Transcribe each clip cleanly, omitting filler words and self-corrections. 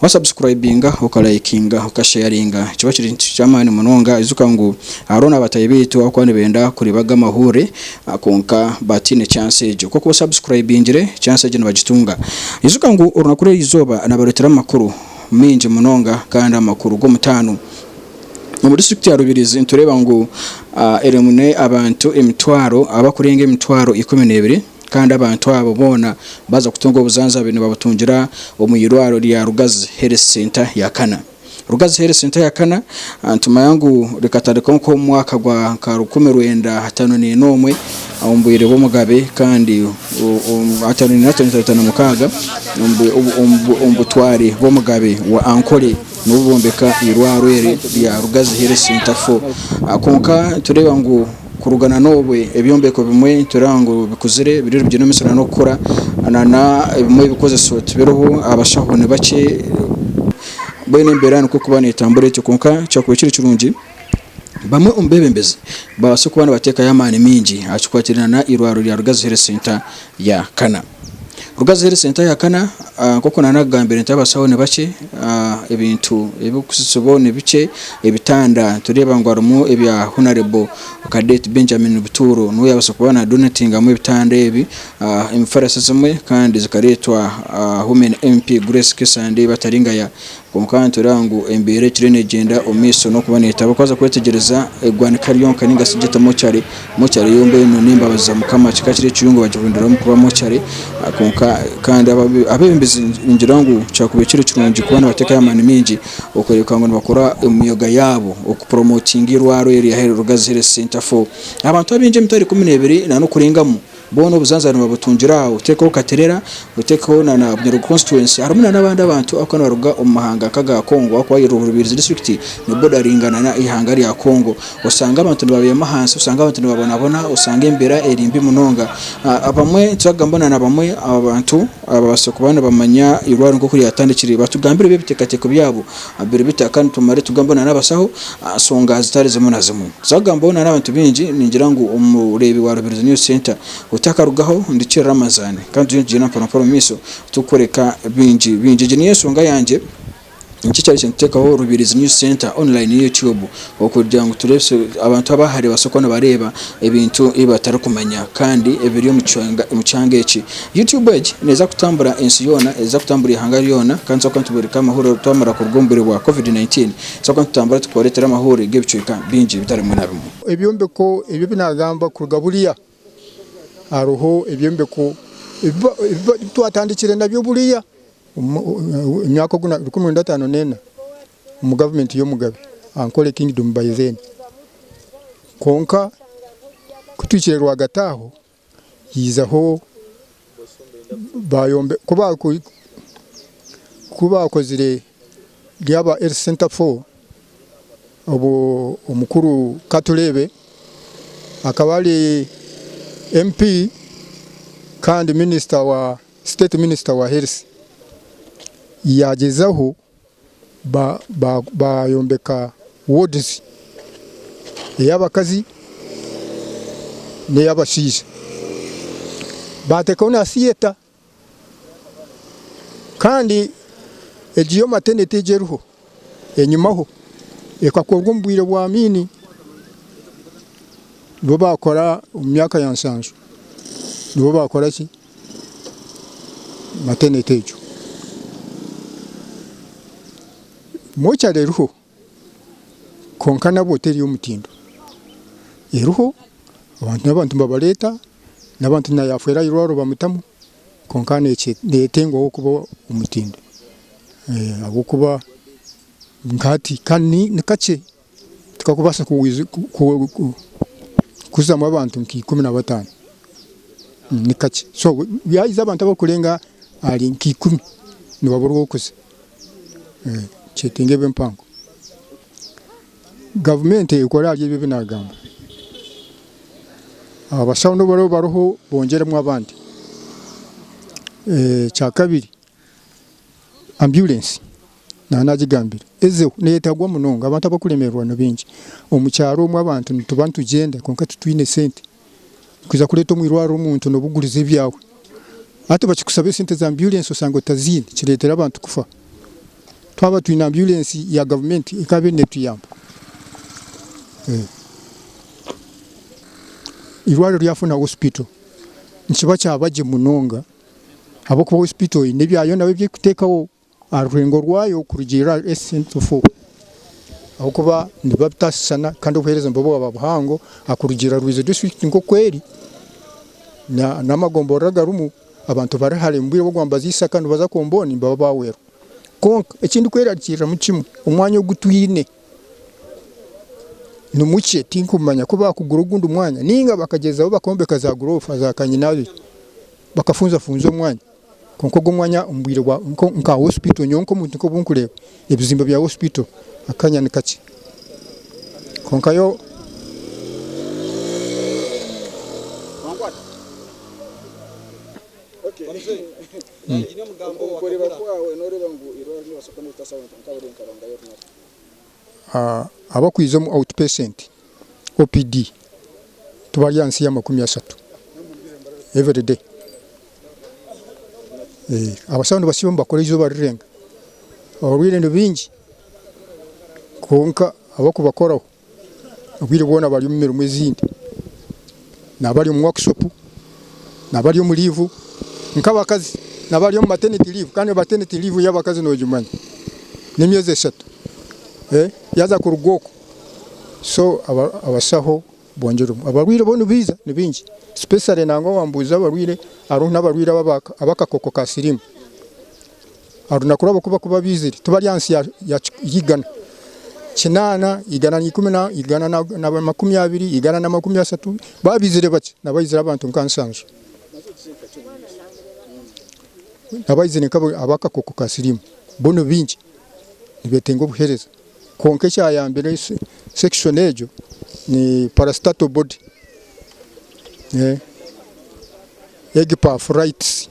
Wasubscribinga, okalikinga, okasharinga kiba kiri ekintu ky'amaani munonga. Ijuka ngu hariho n'abataahi baitu abakuba nibenda kureeba aga amahuurire kwonka bataine chance egyo. Ku okuba osubscribingire, chance egyo nibagitunga. Ijuka ngu orunaku rw'erizooba nabareetera amakuru maingi munonga kandi amakuru g'omutaano. Omu disiturikiti ya Rubirizi nitureeba ngu erimu n'abantu emitwaro abakurenga emitwaro 12 kandi abantu abo boona baaza kutunga obujanjabi nibabutungira omu irwariro rya Rugazi Health Centre ya kana. Rugazi Health Centre ya kana nitumanya ngu rikatandikwaho nk'omu mwaka gwa nka 1951 omu bwire bw'omugabe kandi 54 56 omu butware bw'omugabe wa Ankole. Nibo bombeka eirwariro eri rya Rugazi Health Centre 4. Kwonka nitureeba ngu kuruga na n'obwe ebyombeko bimwe nitureeba ngu bikuzire biriyo nibigyenda omu maisho n'okukura na ebimwe ebikozeso tibiriho, abashaho ni bakye mbwenu embeera nikwo erikuba netambura etyo kwonka kyakubaire kiri kirungi bamwe omu beebembezi babaase kuba nibateekayo amaani maingi aha kikwatiraine na eirwariro rya Rugazi Health Centre ya kana. Rugazi Health Centre ya kana nk'oku naanakugambire nti abasaho ni bakye, ebintu ebirikukozesibwaho ni bikye, ebitanda nitureeba ngu harimu ebya Honarebo Cadet Benjamin Buturo niwe yaabaasa kuba naadonetingamu ebitanda ebi, emifarasi ezimwe kandi zikareetwa Women MP Grace Kesande Bataringaya. Kwonka nitureeba ngu embeera ekiriyo negyenda omu maisho n'okuba neetaba. Ku waaza kwetegyereza eigwanika ryonka nainga shi gyete mochari, mochari yo mbwenu n'embabazi za Mukama kikaba kiri ekiyungu bagihinduramu kuba mochari. Kwonka kandi abeebembezi ningira ngu kyakubaire kiri kirungi kuba nibateekayo amaani maingi okureebeka ngu nibakora emyoga yaabo okupuromotinga eirwariro eri erya Rugazi Health Centre for abantu abaingi emitwaro 12 n'okurengamu. Boona obujanjabi nibabutungira aho, otekeho Katerera, otekeho na na Bunyoro constituency, harimu na n'abandi abantu abakuba nibaruga omu mahanga nk'aga Congo ahakuba Rubirizi district ne bodaringana na ihanga rya Congo. Osanga abantu nibabyama ahansi, osanga abantu nibabonabona, osanga embeera eri mbi munonga. Abamwe nituza na bamwe aba bantu ababaasa kuba nibamanya eirwariro nk'oku ryatandikire batugambire bo ebiteekateeko byabo biri bita kandi tumare tugambe na n'abashaho aha nshonga zitari zimwe na zimwe. Nituza kugambaho na n'abantu baingi ningira ngu omureebi wa Rubirizi News Centre otakarugaho ndikirira amazaani kandi turiyo nitugyenda mpora mpora omu maisho turikworeka bingi bingi. Egi niyo enshonga yangye nikyo ekyari nituteekaho Rubirizi News Centre online YouTube okugira ngu tureebese abantu abahare babaase kuba nibareeba ebintu ebi batarikumanya kandi ebiri omu kyanga eki. YouTube egi neeza kutambura ensi yoona, neeza kutambura eihanga ryona kandi nituza kuba nitubooreka amahurire twamara kuruga omu bwire bwa Covid 19. Nituza kuba nitutambura turikubareetera amahurire g'ebicweka bingi bitari bimwe na bimwe. Ebyombeko ebi ebi naagamba kuruga buriya hariho ebyombeko ebi twatandikire nabyo buriya omu myaka 1954 omu gavumenti y'Omugabe Ankole Kingdom by then. Kwonka ku tuhikire rwagati aho haizaho ku baakozire ryaba Health Centre 4 obwo omukuru Katureebe akaba ari MP kandi minisita wa state minisita wa health yaagyezaho Bayombeka wards ey'abakazi n'ey'abashaija. Bateekaho na theatre kandi egi yo maternity egi eriho enyimaho ekakorwa omu bwire bwa Amiini nibo baakora omu myaka ya nsanju nibo baakora ki? Maternity egyo. Mortuary eriho kwonka nabwo teri y'omutindo. Eriho abantu n'abantu nibabareeta n'abantu na yaafeera aha irwariro bamutamu kwonka neyetengwaho kuba omutindo ahabw'okuba nka hati kandi ni kakye tikakubaasa kuzamu abantu nka 15 ni kakye so yaiza abantu abarikurenga ahari nka ikumi nibaburwa ah'okuza nikyetenga ebe mpango. Gavumenti ekore ahari ebi ebi naagamba, abashaho n'obu baraabe bariho bongyeremu abandi. Ekyakabiri ambyurensi. Naba nagigambire. Ezeho neyetagwa munonga abantu abakuremererwa nibaingi. Omu kyaro omwo abantu nituba nitugyenda kwonka titwine sente. Kwija kureeta omu irwariro omuntu noba ogurize ebyawe. Hati bakikusaba esente za ambyurensi osanga otaziine kireetera abantu kufa. Twaba twine ambyurensi ya gavumenti ekaabaire neetuyamba. Eirwariro ryafuna hospital nikiba kyaba gye munonga ahabw'okuba hospital eine ebyayo nabyo ebi erikuteekaho aha rurengo rwayo kurugiirira ahari SC4 ahabw'okuba nibiba bitashushana kandi obuheereza nibuba bwaba buhango aha kurugiirira Rwizi disiturikiti nk'oku eri n'amagomborora agarimu abantu bari hare omu bwire bw'okuba nibaza Isaka nibaza Komboni nibaba baahwerwa. Kwonka eki ndikwerarikiriramu kimwe omwanya ogu twine ni mukye tinkumanya ku baakugura ogundi mwanya nainga bakagyezaho bakombeka za guroofa za kanyina abiri bakafunzafunza omwanya kwonka ogwo omwanya omu bwire bwa nka hospital nyowe nk'omuntu nk'obu nkureeba ebizimbe bya hospital akanya ni kakye kwonka yo. Abakwiza omu out patient, OPD, tibari ahansi ya 30 every day. Abashaho nibasiiba nibakora eizooba rirenga, abarwaire ni baingi kwonka abarikubakoraho obwire bwona bari omu mirimo ezindi, nabari omu workshop, nabari omu leave nk'abakazi nabari omu maternity leave kandi maternity leave y'abakazi nogimanya n'emyezi eshatu yaaza kuruga okwo so abashaho bongyerwemu. Abarwaire bo nibaija ni baingi especially nangwa wambuuza abarwaire hariho n'abarwaire ab'akakooko ka siriimu Aha runaku rwabo ku barikuba baizire tibari ahansi ya igana, kinaana, 110, 120, 130, baaba baizire bakye nabo haizire abantu nka nshanju. Nabo haizire nk'ab'akakooko ka siriimu bo ni baingi nibetenga obuheereza kwonka ekyayambire section egyo ni parastatal body, EGPAF rights.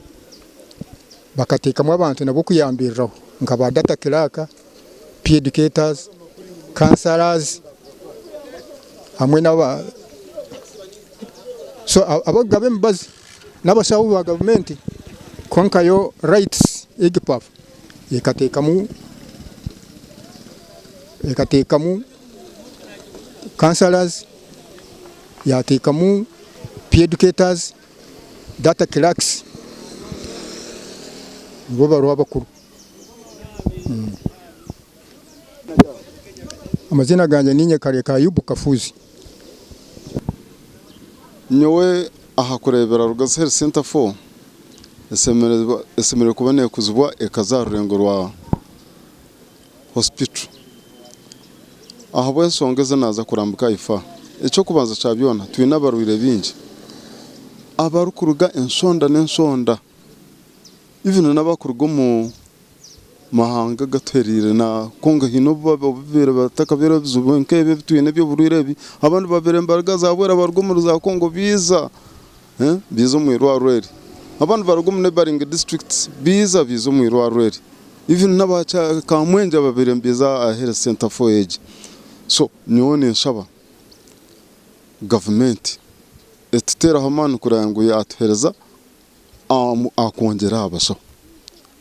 Bakateekamu abantu nabo kuyambiriraho nka ba data clerk, peer educators, counsellors hamwe naba so abakugaba emibazi n'abashaho ba gavumenti kwonka yo rights EGPAF ekateekamu ekateekamu counsellors, yateekamu peer educators. Data clerks nibo bariho abakuru. Amaziina gangye ninye Kareka Ayubu Kafuuzi. Nyowe aha kureebera Rugazi Health Centre 4 eshemereire kuba nekuzibwa ekaza aha rurengo rwa hospital ahabw'enshonga ezi naaza kurambika ahaifo aha. Eky'okubanza kya byona twine abarwaire baingi abarikuruga enshonda n'enshonda even n'abarikuruga omu mahanga agatuhereire na Congo haine obu babaire batakabaire ebizibu nk'ebi ebi twine eby'oburwaire ebi abandi babaire nibaruga za Bwera baruga omuri za Congo baija baija omu irwariro eri abandi baruga omu neighboring districts baija baija omu irwariro eri. Even n'aba Kamwengye ababaire nibaija aha health center 4 egi. So nyowe ninshaba gavumenti etuteereho amaani kureba ngu yatuheereza akwongyera aha bashaho.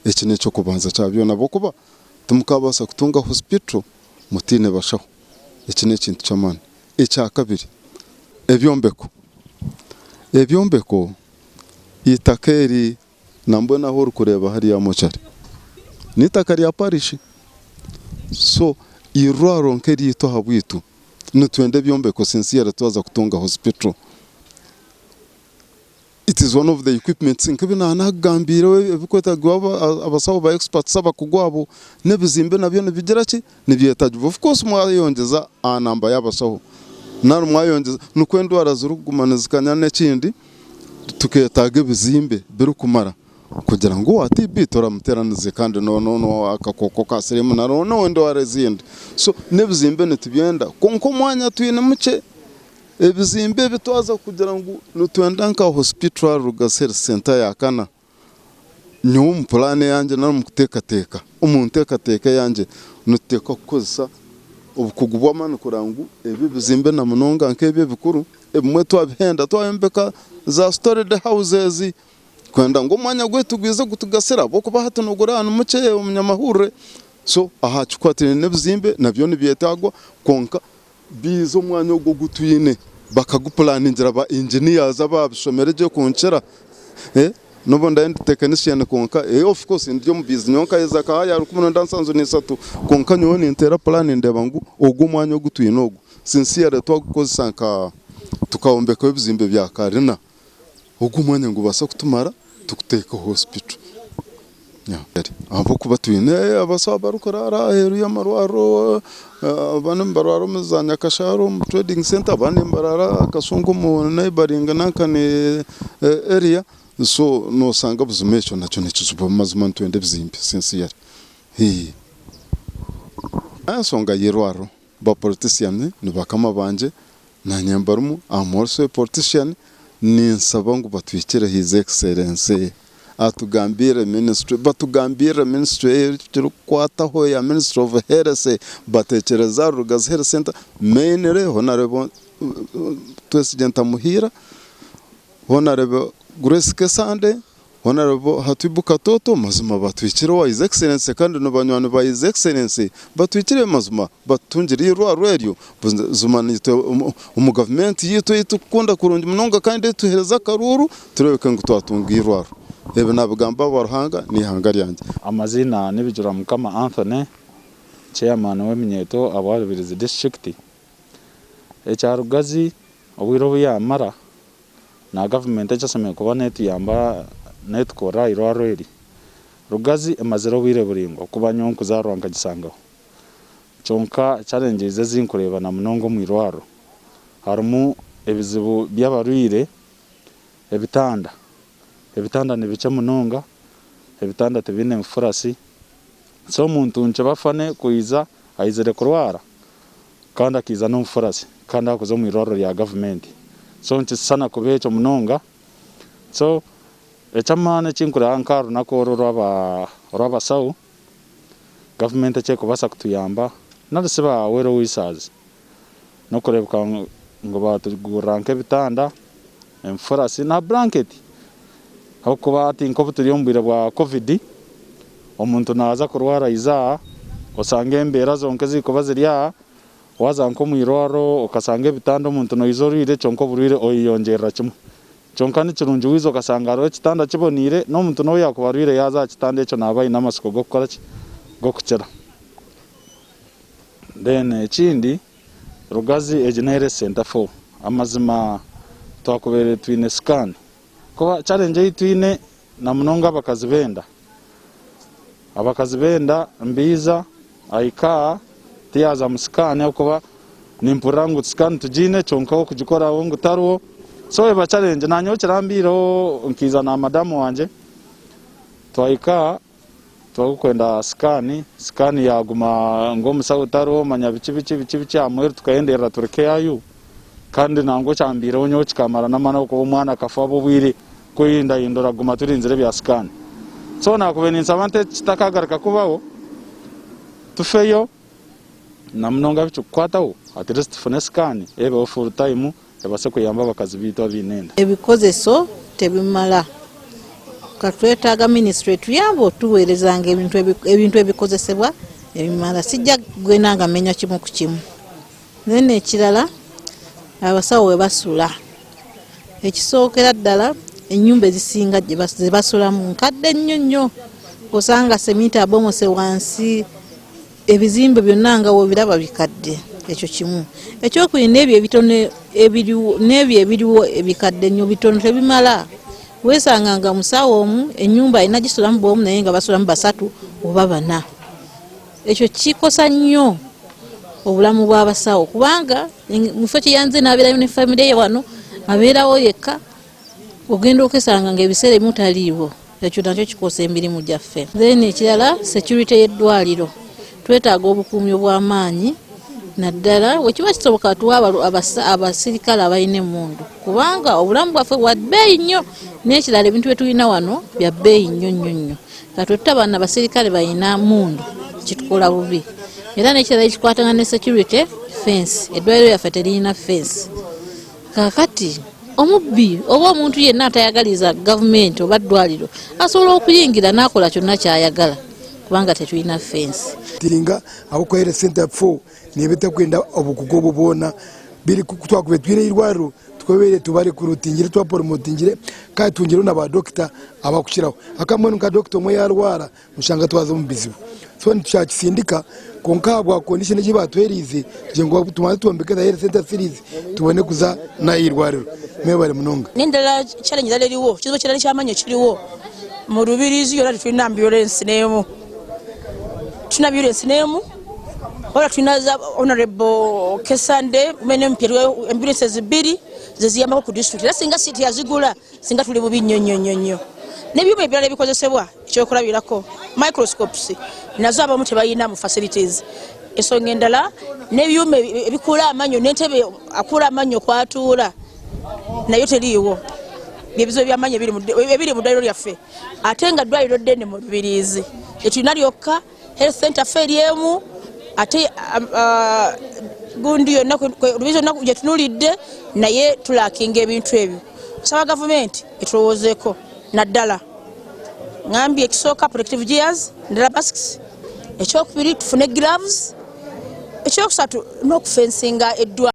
Eki n'eky'okubanza kya byona ahabw'okuba timukabaasa kutunga hospital mutaine bashaho. Eki n'ekintu ky'amaani. Ekyakabiri, ebyombeko. Ebyombeko, eitaka eri Nambwenu ahu orikureeba hariya mochari n'eitaka rya parish so eirwariro nk'eryaitu ahabwaitu nitwenda ebyombeko sincerely twaza kutunga hospital. It is one of the equipments nk'ebi naaba naakugambiire ebirikwetagibwa abashaho ba experts abakugu abo n'ebizimbe nabyo nibigira ki nibyetagibwa. Of course mwayongyeza aha namba y'abashaho nari mwayongyeza nikwo endwara zirikuguma nizikanya n'ekindi. Tuketaaga ebizimbe birikumara kugira ngu owa TB turamuteranize kandi n'ow'akakooko ka siriimu na n'ow'endwara ezindi. So n'ebizimbe nitubyenda kwonka omwanya twine mukye. Ebizimbe ebi twaza kugira ngu nitwenda nka hospital Rugazi Health Centre ya kana, nyowe omu puraani eyangye nari omu kuteekateeka, omu nteekateeka eyangye nituteekwa kukozesa obukugu bw'amaani kureba ngu ebi ebizimbe na munonga nk'ebi ebikuru Ebimwe twabihenda twayombeka za storage houses kwenda ngu omwanya gwaitu gwije gutugasire ahabw'okuba hati nogura ahantu mukye omunyamahurire. So aha kikwatiraine n'ebizimbe nabyo nibyetaagwa kwonka biize omwanya ogu ogu twine bakagupulaningira ba engineers abaabishomire gye kunkira. N'obu ndaabe ndi tekinishiyani kwonka of course ndi omubaizi nyowe nkaheza nka haya 17 kwonka nyowe ninteera pulaani ndeeba ngu ogu omwanya ogu twine ogu sincerely twagukozesa nka tukawombekaho ebizimbe bya karina ogu omwanya nigubaasa kutumara tukuteeke hospital. Ahabw'okuba twine abasaho abarikuraara aheeru y'amarwariro, abandi nibaraara omu za Nyakashaaro omu trading centre, abandi nibaraara aha Kasungu omu neighbouring nankani area, so noshanga buzima ekyo nakyo nikizibu mazima nitwenda ebizimbe sincerely. Enshonga y'eirwariro Ba politician ni bakama bangye nanye mbarimu am also a politician ninsaba ngu batwikire his excellency atugambirire ministry batugambirire ministry ei ekirikukwataho eya ministry of health batekyereze aha Rugazi health center mainly honarebo Twesigye Ntamuhiira honarebo Grace Kesande Honourable Hatibu Katoto mazima batwikire owa His Excellency kandi ni banywani ba His Excellency batwikire mazima batutungire eirwariro eryo buzima naitwe omu gavumenti yaitu ei turikukunda kurungi munonga kandi etuhereza akaruuru turebeke ngu twatunga eirwariro. Ebi nabigamba ahabwa Ruhanga n'eihanga ryangye. Amaziina ni Bigiramukama Anthony, Chairman w'eminyeeto ahabwa Rubirizi disiturikiti. Ekya Rugazi obwire obu yaamara Na gavumenti eki eshemereire kuba netuyamba netukorera aha irwariro eri. Rugazi emazire obwire buraingwa kuba nyowe nkuzaarwa nkagisangaho. Kyonka challenges ezi nkureeba na munonga omu irwariro harimu ebizibu by'abarwaire, ebitanda, ebitanda ni bikye munonga, ebitanda tibiine nfurasi, so omuntu nikiba funny kwija aizire kurwara kandi akaiza n'omufurazi kandi arikuza omu irwariro rya gavumenti so nikisisana kuba ekyo munonga so eky'amaani eki nkureeba nk'aha runaku oru orw'abashaho gavumenti eki erikubaasa kutuyamba nari shi ba well wishers n'okureebeka ngu baatugurira nk'ebitanda, emifurasi na buranketi ahabw'okuba hati nk'obu turi omu bwire bwa covid Omuntu naaza kurwara aija aha, osanga embeera zonka ezirikuba ziri aha, waaza nk'omu irwariro okashanga ebitanda omuntu noija orwaire kyonka oburwaire oyeyongyerera kimwe. Kyonka ni kirungi waija okashanga hariho ekitanda kiboneire, n'omuntu n'obu yaakuba arwaire yaaza aha kitanda ekyo naaba aine amatsiko g'okukora ki? G'okukira. Then ekindi, Rugazi egi n'ehealth centre for amazima twakubaire twine scan, kuba challenge ei twine Na munonga abakazi b'enda. Abakazi b'enda mbiiza ahika aha tiyaaza mu sikaani ahabw'okuba nimpurira ngu sikaani tugiine kyonka ow'okugikoraho ngu tariho. So eba challenge. Naanye kirambiireho nkaija na madamu wangye twahika aha turikwenda sikaani, sikaani yaaguma ngu omushaho tariho manya biki biki biki biki aha muheru tukayenderera turi KIU kandi nangwa ekyambiireho nyowe kikamara n'amaani ahabw'okuba omwana akafa ahabw'obwire kwehindahindura kuguma turinzire ebya sikaani. So naakubaire ninsaba nti eki kitakagaruka kubaho, tufeyo na munonga abu kirikukwataho at least tufune sikaani ebeho full time ebaase kuyamba abakazi baitu abaine enda. Ebikozeso tebimara. Ka twetaaga minisitule etuyambe otuweereza nga ebintu ebikozesebwa ebimara. Sijja kugenda nga menya kimu ku kimu. Then ekirala abasawo webasula. Ekisookera ddala ennyumba ezisinga zebasulamu nkadde nnyo nnyo. Osanga seminti abomose wansi, ebizimbe byonna nga wobiraba bikadde. Ekyo kimu. Ekyokubiri n'ebyo ebitono ebiriwo n'ebyo ebiriwo ebikadde ennyo bitono tebimala. Weesanga nga musawo omu ennyumba alina gisulamu bw'omu naye nga basulamu basatu oba bana. Ekyo kikosa nnyo obulamu bw'abasawo kubanga mu kifo kye yanze n'abeerayo ne famire ye wano abeerawo yekka ogenda okesanga ng'ebiseera ebimu taliiwo ekyo nakyo kikosa emirimu gyaffe. Then ekirala security y'eddwaliro twetaaga obukuumi obw'amaanyi naddala wekiba kisoboka tuwe abasirikale abalina emmundu kubanga obulamu bwaffe bwa bbeeyi nnyo n'ekirala ebintu bye tulina wano bya bbeeyi nnyo nnyo nnyo. Kati bwe tutaba na basirikale balina mmundu kitukola bubi. Era n'ekirala ekikwatagana ne security fence, eddwaliro lyaffe teririna fence. Kaakati omubbi oba omuntu yenna atayagaliza gavumenti oba ddwaliro asobola okuyingira n'akola kyonna ky'ayagala. kubanga tetulina fensi. Tiringa ahabw'okuba Health Centre 4 neeba etarikwenda obukugu obu bwona. Biri ku twakubaire twine eirwariro tukabaire tubarekurutingire tubaporomotingire kandi twongyereho na baadokita abarikukiraho. Ahakuba mbwenu nka dokita omwe yaarwara noshanga twaza omu bizibu. So nitukyakisindika kwonka ahabwa condition egi ei baatuheereize kugira ngu tubanze twombeke za Health Centre series tubone kuza n'aha irwariro. Mwebare munonga. N'endala challenge endala eriwo, ekizibu ekirala eky'amaani ekiriwo, mu Rubirizi yoona titwine amburensi n'emu. Titwine amburensi n'emu, wabura twine za Honourable Kesande women MP amburensi ibiri ziziyambaho ku disiturikiti era singa tiyazigura singa turi bubi nnyo nnyo nnyo nnyo. N'ebyoma ebirala ebikozesebwa ekyokurabirako microscopes nazo abamu tebalina mu facilities. Ensonga endala n'ebyoma ebikuura amanyo n'entebe akuura amanyo kwatuura nayo teriiwo. Byebizibu eby'amaanyi ebiri mu ddwaliro lyaffe ate nga ddwaliro ddene mu Rubirizi lyetulina lyokka. Health center ffe eri emu ate gundi yonna Rubirizi yonna gyetunulidde naye tulakinga ebintu ebyo. Nsaba gavumenti etulowoozeeko naddala ngambye ekisooka protective gears naddala masks, ekyokubiri tufune gloves, ekyokusatu n'okufensinga eddwaliro.